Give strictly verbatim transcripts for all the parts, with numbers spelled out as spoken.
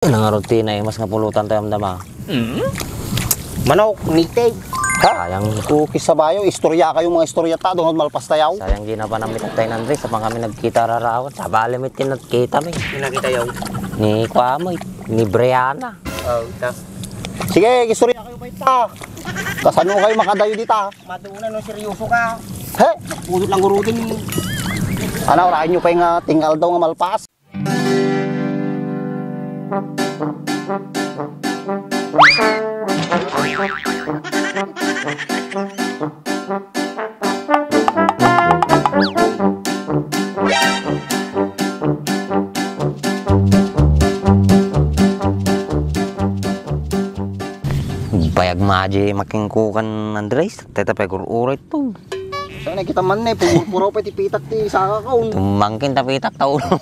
Nangaro ti naimas nga pulutan tayo, amdama. Manok, native. Ha? Sayang. Cookies sa bayo, istorya kayo, mga istorya ta, doon malpas tayo. Sayang, di na pa namitag tayo, Andres, sa pang kami nagkita rarawan. Sabali, may tinagkita, may. Pinakita yaw. Ni Kwame, ni Brianna. Oh, ta. Sige, istorya kayo, may ta. Kasano kayo makadayo dita? Matuuna, no, seryoso ka. He? Pudot lang gurudin. Ano, orahin nyo pa yung, ah, tingal daw nga malpas. Payag maji makingkukan, Andres. Teta pay gur-uray to. Saan nakita man na eh, pumurpuraw pa ti pitak ti saka kaon. Tumangkin ta pitak, taulon.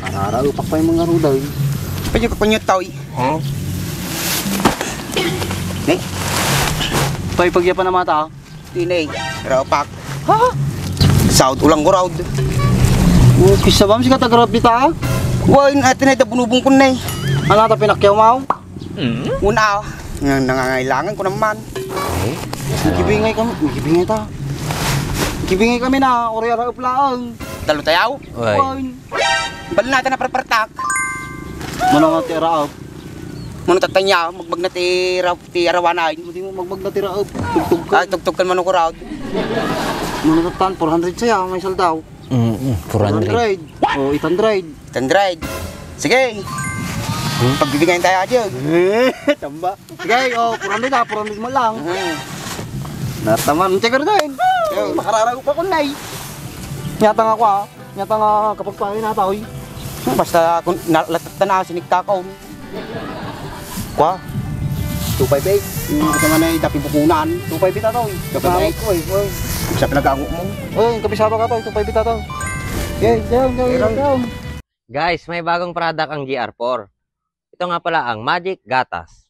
Arara, upak pa yung mga rudaw. Pwede ka kunyot tao eh. Huh? Ne? Toy, pagyapan na mata. Tinay, rapak. Ha? Saud ulang guraud. Oh, kisa ba, masika tagarap dita? Wa, in atin ay da bunubong kun nay. Ano ta pinakyaw mo? Una, nga nangangailangan ko naman. Ay? Gibingay kami, gibingay ta. Gibingay kami na, uri ara uplaang. Dalo tayaw? Uy. Uy. Bal na ta na parpartak. Mano nga ti araap? Mano tatanya, magbag na ti rap, ti arawanay. Hindi mo magbag na ti raap. Tugtog ka. Ay, tugtog kan mano ko raod. Mano tatan, four hundred saya, may saldaw. Mm, mm, four hundred. Four hundred. O, eight hundred. Eight hundred. Sige. Hmm? Pagbibigyan tayo, Adyo. Eh, tamba. Sige, o, four hundred ha, four hundred mo lang. Mhm. Nataman, check ko rin. Yo. Makararago pa ko, Nay. Nyata nga ako, ah. Nyata nga kapagpain na tao, eh. Basta kung na-, latat na, sinikta ka, oh. Kwa? Two five eight. Yung kita nga na, eh, tapi bukunan. Two five eight ato, eh. Two five eight. Ako, eh, oh. Sa pinag-ango mo. Oh, yung kabisado ka to, two five eight ato. Okay, down, down, down, down. Guys, may bagong product ang G R four. Ito nga pala ang Magic Gatas.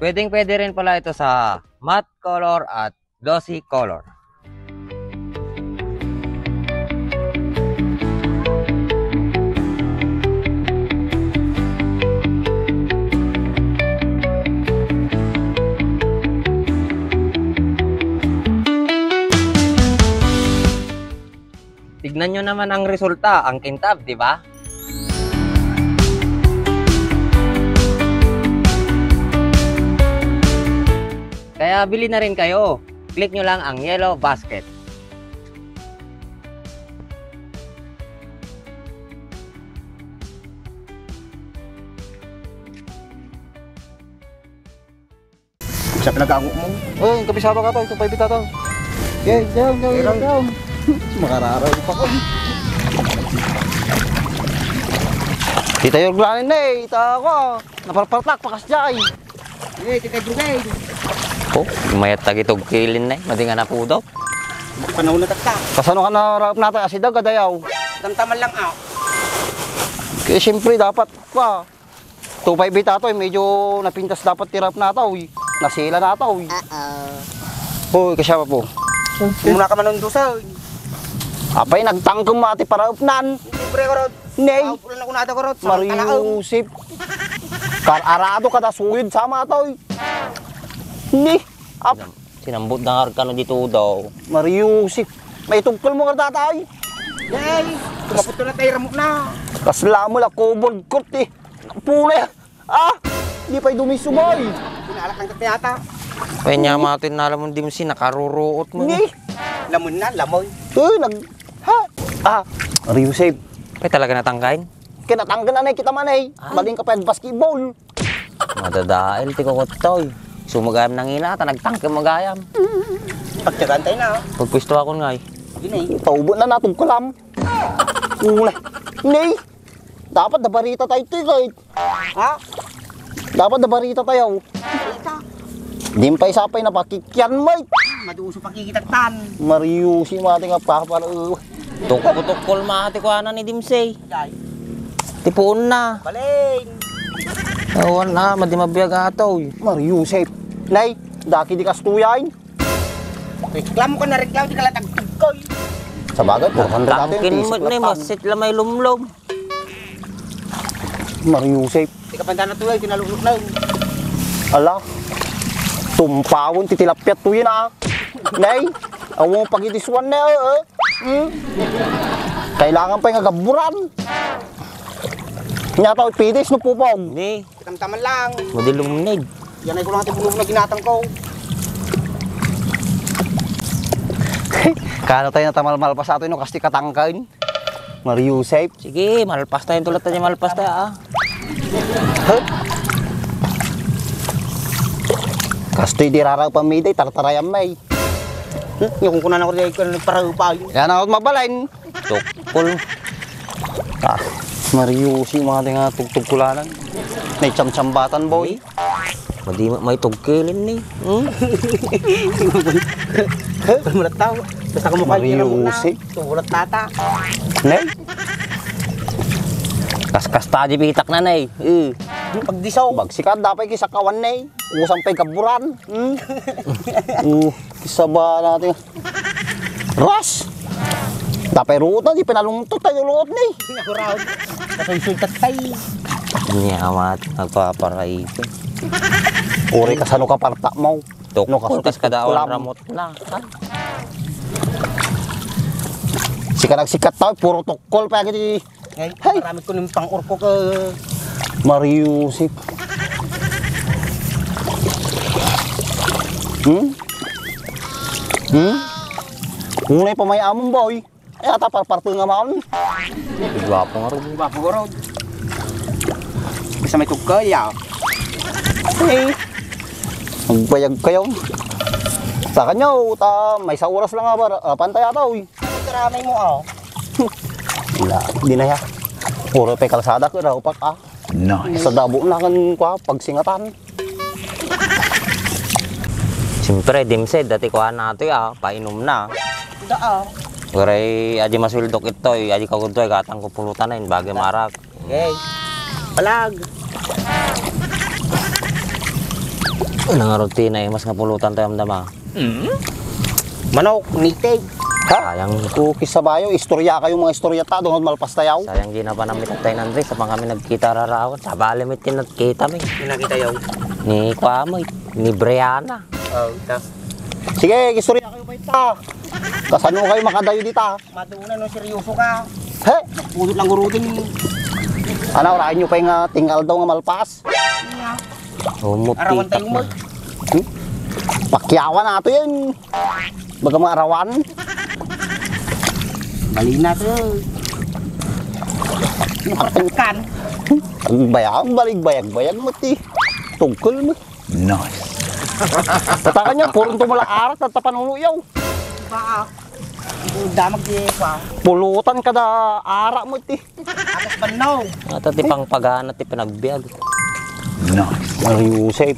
Pwedeng-pwede rin pala ito sa matte color at glossy color. Tignan nyo naman ang resulta, ang kintab, di ba? Kaya bili na rin kayo. Click nyo lang ang yellow basket. Sa pinag-ango mo. Oy, kabisado ka to, two five eight to. Okay, down, down, down, down. Makararaw pa ko. Tita Yorglanin na eh, ita ako. Naparpartak, pakas dyan. Eh, Tita Brugay. Oh, mayat tagitog kilin na eh, madi nga napudaw. Panahon na tatta. Kasano ka na rap natin, asidag, kadayaw? Tamtaman lang, ah. Kaya siyempre, dapat pa. Two five eight ato, eh, medyo napintas dapat ti rap na ato, eh. Nasila na ato, eh. Uh-oh. Hoy, kasya pa po. Muna ka manundusa, eh. Apay, nagtangkam mo ati paraupnan. Siyempre, kurot. Nay. Ah, ulan ako na ata, kurot. Sa Mario talaw. Yusip. Kar-arado kada suyod sama ato, eh. Ni. Ap- Sinambot na nga kano dito daw. Mario Yusip. May tungkol mo nga tatay. Yay! Kumapot na tayo, ramok na. Kasla mo la covered court, eh. Pula. Ah! Di pa'y dumisubay. Pinalak ang tatay ata. Kaya niya matin na alam mo, di mo si nakaruruot mo. Ni? Lamon na, lamon. Eh, nag-, ha? Ah, Rio Save. Kaya talaga natangkain? Kaya natangkain na kita man eh. Ah. Baling ka pa yung basketball. Madadael, ti kukot to, eh. Sumagayam nang ina, ta nagtangke magayam. Pagtsagaan tayo na, oh. Pagpwesto ako nga, eh. Yun eh. Taubo na natong kalam. Ula. Ni. Dapat nabarita tayo, ti, kahit Ha? Dapat nabarita tayo. Ika. Di pay sapay napakikian met. Maduso pakikitatan. Mariusi mati nga papa, eh. Tukko-tukkol mati kuana ni Dimsey. Jay. Ti puonna. Baling. Awan na, madi mabiag ato, eh. Mariusi. Nay, daki di kastoy ay. Reklamo ka na reklamo, di ka lang tagtugkoy. Sabagay, four hundred ato yun, Tangkin mo basic ni, lang. Masit lang may lumlom. Mariusip. Di ka pantana tuloy, kinalulok na yun. Ala, tumpawon ti tilapia to yun, ah. Nay, awan mo pagidisuan na, eh. Hmm? Kailangan pa yung agaburan. Nya tao, pides no pupog. Ni. Tamtaman lang. Madi lumned. Yan ay ko lang ati bulong na ginatang ko. Kano tayo natamalmalpas ato, no? Kasti katangkan. Mariusip. Sige, malpas tayo. Tulad tayo malpas tayo, ah. Huh? Kasti di raraw pamida, tartarayan may. Hmm? Yung kunan ako di ay ko nagparaw pa. Yan ako mabalain. Tukol. Ah, mariusi mga di nga tugtugkulanan. May tsamtsambatan, boy. Madi ma-, may tugkilin ni. Hmm? Mulat tao. Basta ka mukha, yun ang muna. Mariusi. Tumulat tata. Ne? Kaskas ta di pitak na, ne. Eh. Pagdisaw. Bagsikat, dapat kisakawan, ne. Kusang pa'y kaburan. Hmm? Uh, kisaba natin. Ras! Dapay ruot na, di pinalungtot tayo luot ni. Ako raw. Kasulsultat tayo. Niya, amat, nagpaparay. Uri ka sa no kaparta mo. Tukol, no, kas-, kas kada kulam. Ramot na. Ha? Sika nagsikat tao, puro tukol pa, gini. Ay, hey! Maramit ko ng pang-urko ka. Mariusip. Hmm? Hmm? Unay pa may amon, boy. Ay, ata parparte nga maon. Gwapo nga rin. Gwapo nga rin. Basta may tugkaya. Hey. Magbayag kayo. Sa kanyo, ta, may sa oras lang nga ba, ah, pantay ata, uy. Karamay mo, ah. Wala, di na ya. Puro pa kalsada ko, naupak, ah. Nice. Sa dabo na kan, kwa, pagsingatan. Siyempre, dimsed, dati kuha nato, ah, painom na. Da, ah. Waray, adi masuldok ito, eh, adi kagudto, eh, katang kupulutan na yun, bagay marak. Okay. Palag. Ano nga rutina, eh, mas nga pulutan tayo, amdama. Hmm? Manok, nitig. Ha? Sayang. Kukis sa bayo, istorya kayo, mga istorya ta, doon malpas tayaw. Sayang di na pa namin tatay na Andres, sa pang kami nagkita rarawan. Sabali may tinagkita mi. Yung nakita yaw. Ni Kwamo, ni Brianna. Oh, ita. Sige, istorya kayo pa ita. Kasano kayo makadayo dita? Maduna no, seryoso ka. He? Pudot lang gurudin. Ano, rain nyo pa yung, ah, tingal daw nga malpas? Iya. Umuti. Arawan tayo mo. Hmm? Pakyawan nato yan. Baga mga arawan. Bali na to. Napatak kan. Ang bayag, balig bayag, bayag mo ti. Tungkol mo. Nice. Tatakan niya, purong tumala arak, tatapanuno yaw. Baa. Damag di pa. Pulutan kada arak mo ti. Atas bannaw. Ata ti pangpagana ti panagbiag. Nice. Ang Yusef.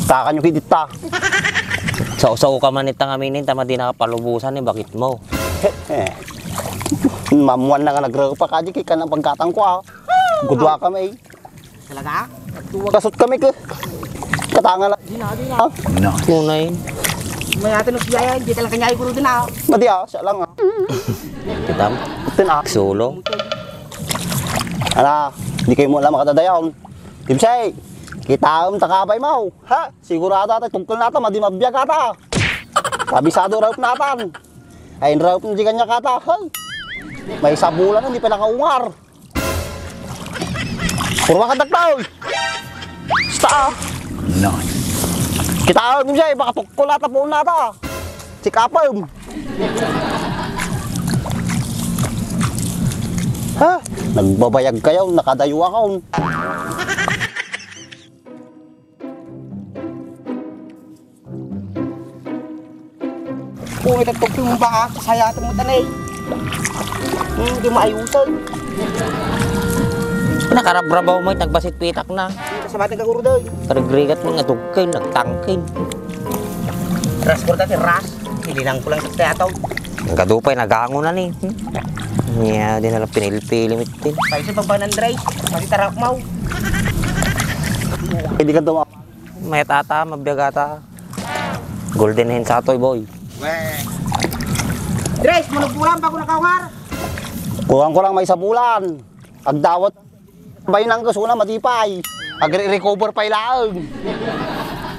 Takan nyo kidita. Sa usaw ka man itang aminin, tama di nakapalubusan ni bakit mo. Mamuan na nga nagrapa ka, di kay ka ng pagkatang ko, ah. Gudwa kami, eh. Talaga? Kasot kami ke. Katanga lang. Di na, di na. Ah? Nice. Tunay. May atin no siya yan, di talaga niya ay guro din ah. Madi ah, siya lang ah. Kitam? Atin ah. Solo. Ala, di kayo mo lang makadadayaw. Kimsey, kita ang takabay mo. Ha? Sigurado ata, tungkol na ata, madi mabiag ata. Kabisado raup natan. Ay, raup na di kanya kata. Hay. May sabulan, hindi pa nakaungar. Purwa ka dakdaw. Basta ah. Nice. Kita ang siya, eh, baka tukol ata po nata. Si Kapam. Ha? Nagbabayag kayo, nakadayo ako. Kung itatog mo ba, kasaya ito mo tanay. Hmm, di maayusan. Nakarabrabaw mo, nagbasit pitak na. Sabati ka, guro, doy. Karigrigat nga dugkay, nagtangkay. Ras, guro, dati, ras. Ilinang ko lang sa teatro. Nagadu pay, nagango na ni. Hmm? Niya, di na lang pinilpili mitin. Tayo sa pagbanan, Dre. Mati tarakmaw. Hindi ka daw. May tata, mabiagata. Golden hen sa toy, boy. Weh. Dres, manubulan bago nakawar. Kulang-kulang may sabulan. Agdawat. Bainang kasuna, madipay. Agre-recover pay laeng.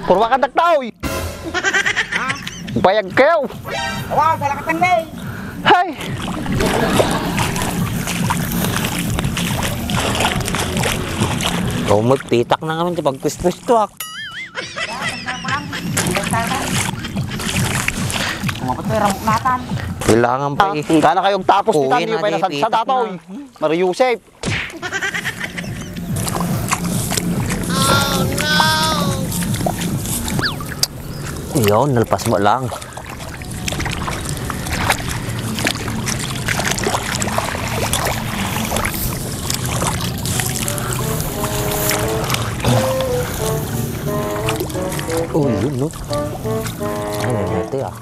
Purwa ka daktaw. Bayag kayo. Awa, salakatan na eh. Hay! Umot, pitak na naman sa pagpuspustuak. Umabot ko yung ramuknatan. Kailangan pa Ah, eh. Ingka na kayo tapos ni Uwi Tanyo, na pay di, nasagsa pitak datoy. Na. Mario Joseph. Iyon, nalpas mo lang. Oh, yun, no? Ay, may mete, ah.